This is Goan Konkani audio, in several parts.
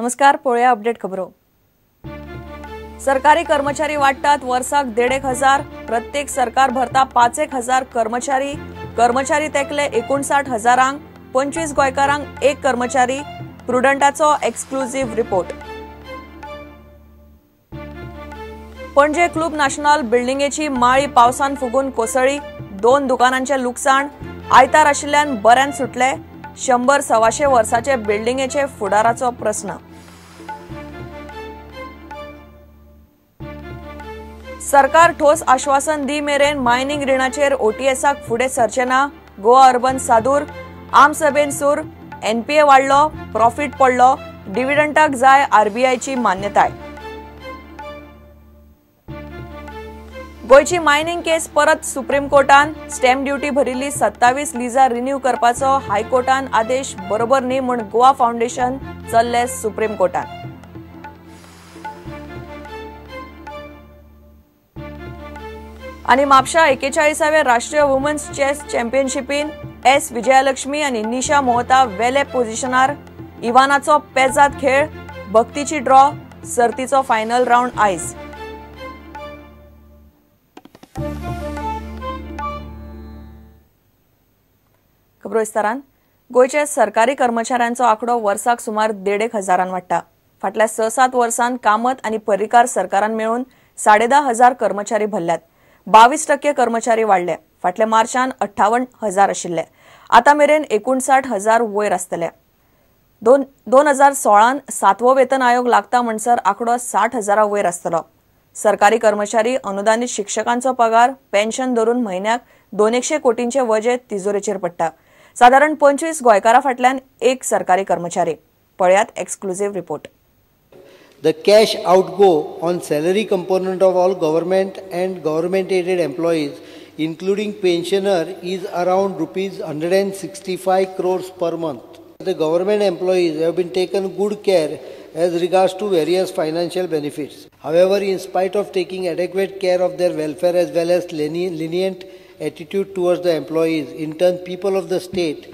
नमस्कार, पळोवया अपडेट खबरो। सरकारी कर्मचारी वाडटात वर्साक 1,500, प्रत्येक सरकार भरता 5,000 कर्मचारी। कर्मचारी तेकले 59,000, 25 गोंयकारांक एक कर्मचारी। प्रुडंटाचो exclusive report. Panaji club national बिल्डिंगेची माळी पावसान फुगून कोसळ्ळी, 2 दुकानांचे लुकसाण। आयतार आशिल्ल्यान बऱ्यान सुटले। 100-125 वर्साचे बिल्डिंगेचे फुडाराचो प्रस्न। सरकार ठोस आश्वासन दी मेरेन मायनिंग रिणाचेर ओटीएसाक फुडें सरचें ना। गोवा अर्बन सादूर, आमसभेन सूर, एनपीए वाडलो, प्रॉफिट पडलो, डिव्हिडंटाक जाय आरबीआयची मान्यताय। गोंयची मायनिंग केस परत सुप्रीम कोर्टान, स्टॅम्प ड्युटी भरिल्ली 27 लिजां रिन्यू करपाचो हायकोर्टान आदेश बरोबर न्ही म्हूण गोवा फावंडेशन चल्ले सुप्रीम कोर्टान। आनी म्हापशा 41व्या राष्ट्रीय वुमन्स चेस चॅम्पियनशिपीन एस विजयालक्ष्मी आनी निशा मोहता वेले पोझिशनार। इवानाचो पेजाद खेळ, भक्तीची ड्रॉ, सर्तीचो फायनल रावंड आयज। खबरो विस्तारान। गोंयच्या सरकारी कर्मचाऱ्यांचो आंकडो वर्साक सुमार 1,500 वाडटा। फाटल्या 6-7 वर्सांत कामत आनी पर्रीकार सरकारान मेळून 10,500 कर्मचारी भरल्यात। 22% कर्मचारी वाडले। फाटल्या मार्चान 58,000 आशिल्ले, आतां मेरेन 59,000 वयर आसतले। 2016 सातवो वेतन आयोग लागता म्हणसर आंकडो 60,000 वयर आसतलो। सरकारी कर्मचारी, अनुदानीत शिक्षकांचो पगार, पेन्शन धरून म्हयन्याक 200 कोटींचे वजें तिजोरेचेर पडटा। सादारण 25 गोंयकारां फाटल्यान एक सरकारी कर्मचारी। पळयात exclusive report. The cash outgo on salary component of all government and government aided employees, including pensioner, is around rupees 165 crores per month. The government employees have been taken good care as regards to various financial benefits. However, in spite of taking adequate care of their welfare as well as lenient attitude towards the employees, in turn people of the state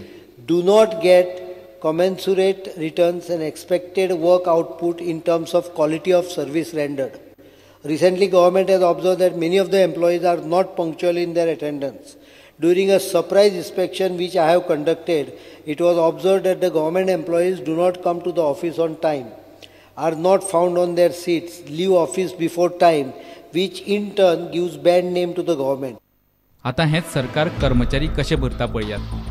do not get commensurate returns and expected work output in terms of quality of service rendered. Recently, government has observed that many of the employees are not punctual in their attendance. During a surprise inspection which I have conducted, it was observed that the government employees do not come to the office on time, are not found on their seats, leave office before time, which in turn gives bad name to the government. आता हेच सरकार कर्मचारी कशे भरता पळयात।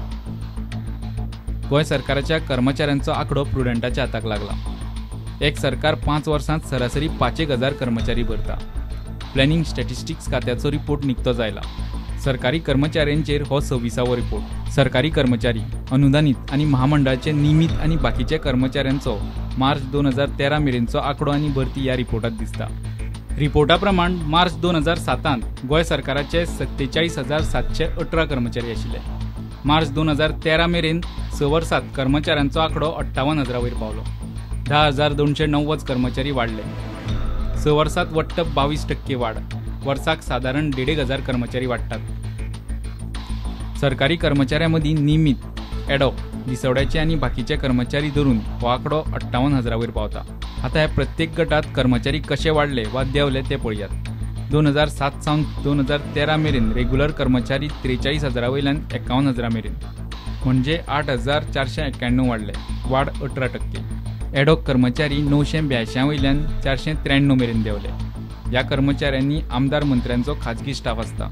गोंय सरकाराच्या कर्मचाऱ्यांचो आंकडो प्रुडंटाच्या हाताक लागला। एक सरकार 5 वर्सांत सरासरी 5,000 कर्मचारी भरता। प्लॅनिंग स्टॅटिस्टिक्स खात्याचो रिपोर्ट निकतो जायला। सरकारी कर्मचाऱ्यांचेर हो 26वो रिपोर्ट। सरकारी कर्मचारी, अनुदानीत आनी महामंडळाचे नियमीत आनी बाकीच्या कर्मचाऱ्यांचो मार्च 2013 मेरेनचो आंकडो आनी भरती ह्या रिपोर्टात दिसता। रिपोर्टा प्रमाण मार्च 2007 गोंय सरकाराचे 47,718 कर्मचारी आशिल्ले। मार्च 2013 मेरेन 6 वर्सात कर्मचाऱ्यांचो आंकडो 58,000 वयर पावलो। 10,290 कर्मचारी वाडले। 6 वर्सात वट्ट 22% वाड। वर्साक सादारण 1,500 कर्मचारी वाडटात। सरकारी कर्मचाऱ्यां मदीं नियमीत, एडॉक, दिसवड्याचे आनी बाकीचे कर्मचारी धरून हो आंकडो 58,000 वयर पावता। आतां ह्या प्रत्येक गटात कर्मचारी कशे वाडले वा देंवले ते पळयात। 2007 सावन 2013 मेरेन रेग्युलर कर्मचारी 43,000 वयल्यान 51,000 मेरेन, म्हणजे 8,491 वाडले, वाड 18%। एडॉक कर्मचारी 982 वयल्यान 493 मेरेन देंवले। ह्या कर्मचाऱ्यांनी आमदार मंत्र्यांचो खाजगी स्टाफ आसता।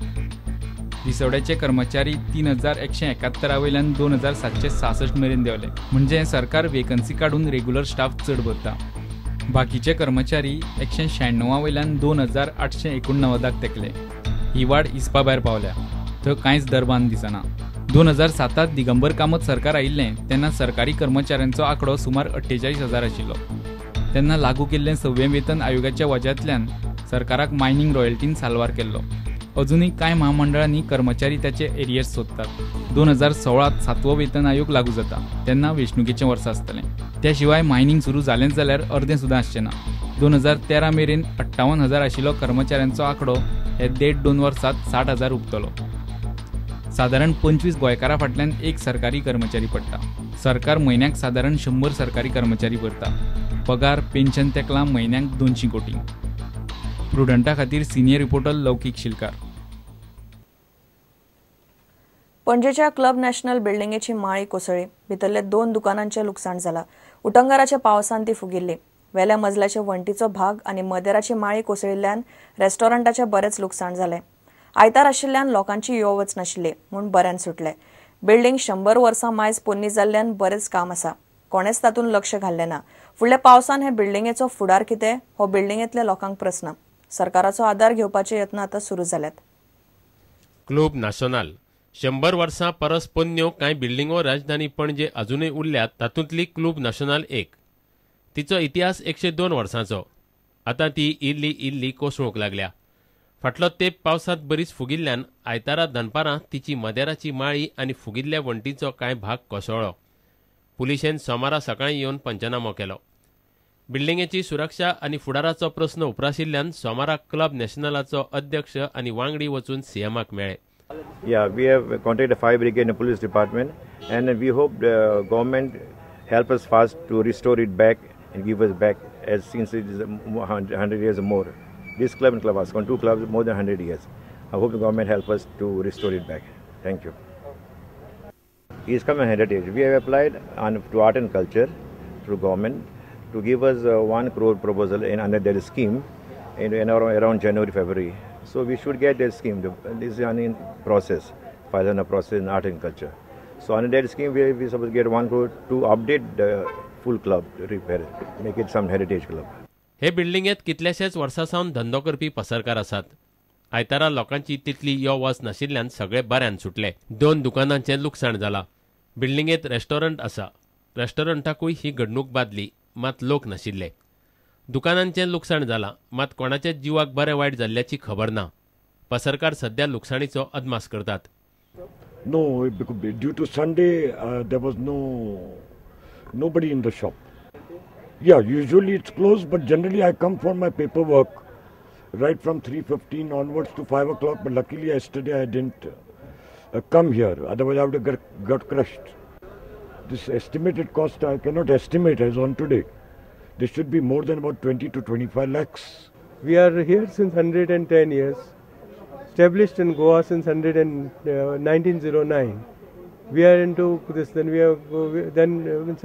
दिसवड्याचे कर्मचारी 3,171 वयल्यान 2,766 मेरेन देंवले, म्हणजे सरकार वेकन्सी काडून रेग्युलर स्टाफ चड भरता। बाकीचे कर्मचारी 196 वयल्यान 2,889 तेकले। ही वाड हिसपा भायर पावल्या, थंय कांयच दरबान दिसना। 2007 दिगंबर कामत सरकार आयिल्लें तेन्ना सरकारी कर्मचाऱ्यांचो आंकडो सुमार 48,000 आशिल्लो। तेन्ना लागू केल्लें 6वें वेतन आयोगाच्या वज्यांतल्यान सरकाराक मायनिंग रॉयल्टीन साल्वार केल्लो। अजुनूय कांय महामंडळांनी कर्मचारी ताचे एरियर्स सोदतात। 2016 सातवो वेतन आयोग लागू जाता तेन्ना वेंचणुकेचें वर्स आसतलें। त्या शिवाय मायनिंग सुरू जालेंच जाल्यार अर्दें सुद्दां आसचें ना। 2013 मेरेन 58,000 आशिल्लो कर्मचाऱ्यांचो आंकडो हे 1.5-2 वर्सांत 60,000 हुपतलो। सादारण 25 गोंयकारां फाटल्यान एक सरकारी कर्मचारी पडटा। सरकार म्हयन्याक सादारण 100 सरकारी कर्मचारी भरता। पगार पेन्शन तेकला म्हयन्याक 200 कोटी. प्रुडंटा खातीर सिनियर रिपोर्टर लौकीक शिलकार. पणजेच्या क्लब नॅशनल बिल्डिंगेची माळी कोसळ्ळी. भितरले 2 दुकानांचें लुकसाण जाला. उटंगाराच्या पावसान ती फुगिल्ली. वेल्या मजल्याचे वण्टीचो भाग आनी मदेराची माळी कोसळिल्ल्यान रेस्टॉरंटाचें बरेंच लुकसाण जालें. आयतार आशिल्ल्यान लोकांची यो वच नाशिल्ली म्हूण बऱ्यान सुटले. बिल्डिंग 100 वर्सां मायज पोन्नी जाल्ल्यान बरेंच काम आसा. कोणेच तातूंत लक्ष घाल्लें ना. फुडल्या पावसान हे बिल्डिंगेचो फुडार कितें हो बिल्डिंगेंतल्या लोकांक प्रस्न. सरकाराचो आदार घेवपाचे यत्न आतां सुरू जाल्यात. क्लब नॅशनल 100 वर्सां परस पोन्न्यो कांय बिल्डिंगो राजधानी पणजे अजूनय उरल्यात. तातूंतली क्लब नॅशनल एक. तिचो इतिहास 102 वर्सांचो. आतां ती इल्ली इल्ली कोसळूंक लागल्या. फाटलो तेंप पावसांत बरीच फुगिल्ल्यान आयतारा दनपारां तिची मदेराची माळी आनी फुगिल्ल्या वण्टींचो कांय भाग कोसळ्ळो. पुलिशेन सोमारा सकाळीं येवन पंचनामो केलो. बिल्डिंगेची सुरक्षा आनी फुडाराचो प्रस्न उप्राशिल्ल्यान सोमारा क्लब नॅशनलाचो अध्यक्ष आनी वांगडी वचून सीएमाक मेळ्ळे. Yeah, we have contacted the fire brigade and the police department, and we hope the government help us fast to restore it back and give us back, as since it is 100 years or more. This club and Club Vasco, 2 clubs more than 100 years. I hope the government help us to restore it back. Thank you. It is coming heritage. We have applied to art and culture through government to give us a 1 crore proposal in under their scheme in around January, February. So we should get that scheme. This is in process, final process in art and culture. So under that scheme, we supposed to get 1 crore to update the full club, repair it, make it some heritage club. हे बिल्डिंगेत कितल्याशाच वर्सां सावन धंदो करपी पसरकार आसात. आयतारा लोकांची तितली यो वच नाशिल्ल्यान सगळे बऱ्यान सुटले. 2 दुकानांचें लुकसाण जालां. बिल्डिंगेत रेस्टॉरंट आसा. रेस्टॉरंटाकूय ही घडणूक बादली, मात लोक नाशिल्ले. दुकानांचें लुकसाण जालां, मात कोणाच्याच जिवाक बरें वायट जाल्ल्याची खबर ना. पसरकार सध्या लुकसाणीचो अदमास करतात. No, due to Sunday there was nobody in the shop. Yeah, usually it's closed, but generally I come for my paperwork right from 3:15 onwards to 5 o'clock. But luckily yesterday I didn't come here, otherwise I would have got crushed. This estimated cost I cannot estimate as on today. This should be more than about 20 to 25 lakhs. We are here since 110 years, established in Goa since 1909. We are into this, then we have then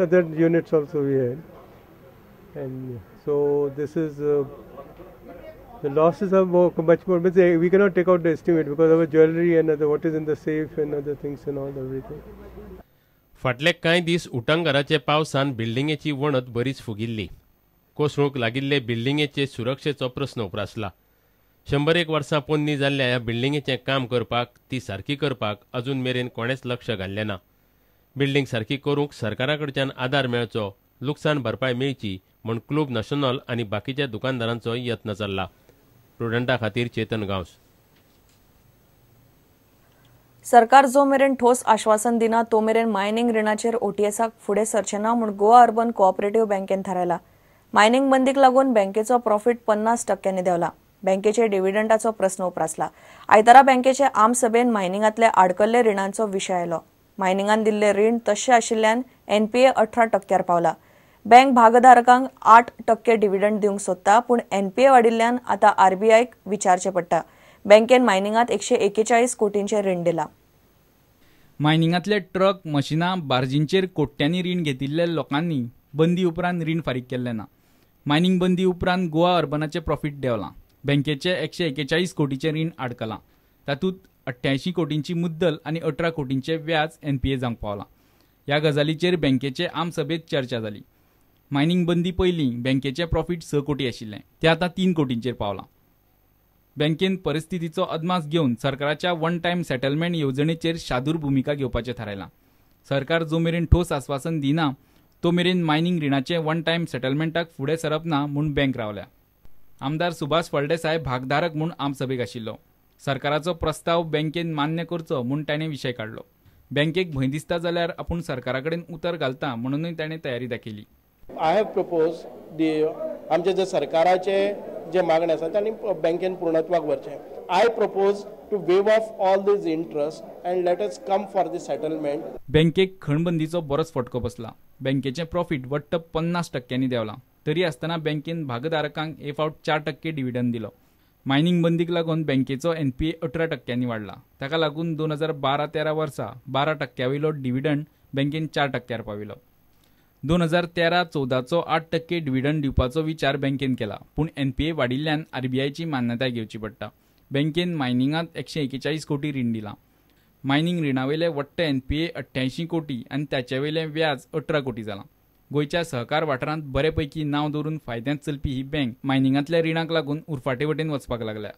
other units also we had, and so this is the losses are more, much more. But we cannot take out the estimate because our jewelry and other what is in the safe and other things and all everything. फाटले कांय दीस उटंगाराचे पावसान बिल्डिंगेची वणत बरीच फुगिल्ली. कोसळूंक लागिल्ले बिल्डिंगेचे सुरक्षेचो प्रस्न उप्रासला. 101 वर्सां पोन्नी जाल्ल्या ह्या बिल्डिंगेचें काम करपाक, ती सारकी करपाक अजून मेरेन कोणेच लक्ष घाल्लें ना. बिल्डिंग सारकी करूंक सरकारा कडच्यान आदार मेळचो, लुकसाण भरपाय मेळची म्हूण क्लब नॅशनल आनी बाकीच्या दुकानदारांचो यत्न चल्ला. प्रुडंटा खातीर चेतन गांवस. सरकार जो मेरेन ठोस आश्वासन दिना तो मेरेन मायनिंग रिणाचेर ओटीएसाक फुडें सरचें ना म्हूण गोवा अर्बन कोऑपरेटिव्ह बँकेन थारायला. मायनिंग बंदीक लागून बँकेचो प्रॉफिट 50% देंवला. बँकेचे डिव्हिडंडाचो प्रस्न उप्रासला. आयतारा बँकेचे आमसभेन मायनिंगांतले आडकल्ले रिणांचो विशय आयलो. मायनिंगान दिल्ले रीण तशें आशिल्ल्यान एनपीए 18% पावला. बँक भागधारकांक 8% डिव्हिडंड दिवंक सोदता, पूण एनपीए वाडिल्ल्यान आतां आरबीआयक विचारचें पडटा. बँकेन मायनिंगांत 141 कोटींचें रीण दिलां. मायनिंगांतले ट्रक, मशिनां, बार्जींचेर कोट्यांनी रीण घेतिल्ल्या लोकांनी बंदी उपरांत रीण फारीक केल्लें ना. मायनिंग बंदी उपरांत गोवा अर्बनाचें प्रॉफिट देंवलां. बँकेचें 141 कोटीचें रीण आडकलां. तातूंत 88 कोटींची मुद्दल आनी 18 कोटींचें व्याज एनपीए जावंक पावलां. ह्या गजालीचेर बँकेचे आमसभेंत चर्चा जाली. मायनिंग बंदी पयलीं बँकेचें प्रॉफिट 6 कोटी आशिल्लें, तें आतां 3 कोटींचेर पावलां. बँकेन परिस्थितीचो अदमास घेवन सरकाराच्या वन टायम सेटलमेंट येवजणेचेर शादूर भुमिका घेवपाचें थारायलां. सरकार जो मेरेन ठोस आस्वासन दिना तो मेरेन मायनिंग रिणाचें वन टायम सेटलमेंटाक फुडें सरप ना म्हूण बँक रावल्या. आमदार सुभाष फळदेसाय भागधारक म्हूण आमसभेक आशिल्लो. सरकाराचो प्रस्ताव बँकेन मान्य करचो म्हूण ताणें विशय काडलो. बँकेक भंय दिसता जाल्यार आपूण सरकारा कडेन उतर घालता म्हणूनय ताणें तयारी दाखयली. I have propose दी आमचे जे सरकाराचे जे मागणे आसा तांणी बँकेन पूर्णत्वाक व्हरचें. I propose to waive off all these interest and let us come for the settlement. बँकेक खणबंदीचो बरोच फटको बसला. बँकेचें प्रॉफिट वट्ट 50% देंवलां. तरी आसतना बँकेन भागधारकांक हे फावट 4% डिव्हिडंड दिलो. मायनिंग बंदीक लागून बँकेचो एनपीए 18% वाडला. ताका लागून 2012-13 वर्सा 12% वयलो डिव्हिडंड बँकेन 4% पाविलो. 2013-14चो 8% डिव्हिडंड दिवपाचो विचार बँकेन केला, पूण एनपीए वाडिल्ल्यान आरबीआयची मान्यताय घेवची पडटा. बँकेन मायनिंगांत 141 कोटी रीण दिलां. मायनिंग रिणावयले वट्ट एनपीए 88 कोटी आनी ताचेवयलें व्याज 18 कोटी जालां. गोंयच्या सहकार वाठारांत बरे पैकी नांव दवरून फायद्यांत चलपी ही बँक मायनिंगांतल्या रिणाक लागून उरफाटे वटेन वचपाक लागल्या.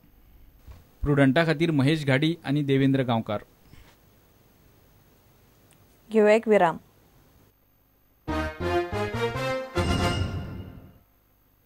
प्रुडंटा खातीर महेश घाडी आनी देवेंद्र गांवकार. घेवया एक विराम.